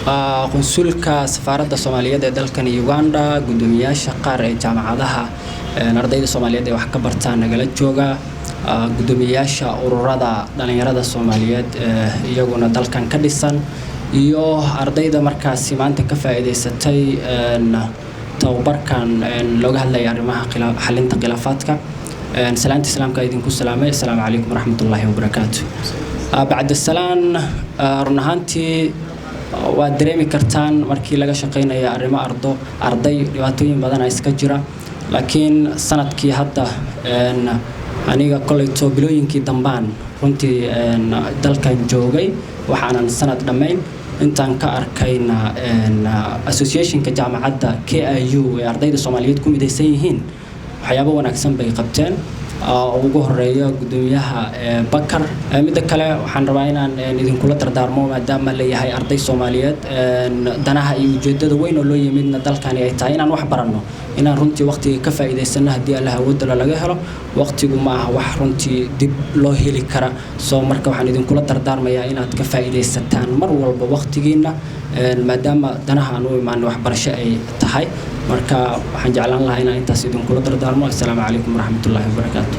Qunsulka safaaradda Soomaaliyeed ee dalkan Uganda, guddoomiyaasha qaar ee jaamacadaha ardayda Soomaaliyeed ee wax ka bartaan nagala jooga, guddoomiyaasha ururada dhalinyarada Soomaaliyeed iyaguna dalkan ka dhisan, iyo ardayda markaasi maanta ka faa'iidaysatay tababarkan looga hadlaya arrimaha xalinta khilaafaadka, salaanta Islaamka idinku salaamay. Assalaamu calaykum waraxmatullaahi wabarakaatu. Bacda salaan, run ahaantii waad dareemi kartaan markii laga shaqeynayo arrimo ardo arday dhibaatooyin badan iska jira, laakiin sanadkii hadda aniga koleyto bilooyinkii dambaan runtii dalkan joogay, waxaanan sanad dhammayn intaan ka arkayna associationka jaamacadda KIU ee ardayda Soomaaliyeed ku midaysan yihiin waxyaabo wanaagsan bay qabteen, ugu horeeya guddoomiyaha Bakar. Midda kale, waxaan rabaa inaan idinkula dardaarmo, maadaama leeyahay arday Soomaaliyeed, danaha iyo ujeedada weyn oo loo yimidna dalkani ay tahay inaan wax baranno, inaan runtii waqtiga ka faa'iidaysano haddii Allah awoodala laga helo. Waqtigu ma aha wax runtii dib loo heli kara. Soo marka waxaan idinkula dardaarmayaa inaad ka faa'iidaysataan mar walba waqtigiina, maadaama danaha aan u imaano waxbarasho ay tahay. Marka waxaan jeclaan lahaa inaan intaas idinkula dardaarmo. Assalaamu calaykum waraxmatullaahi wabarakaatu.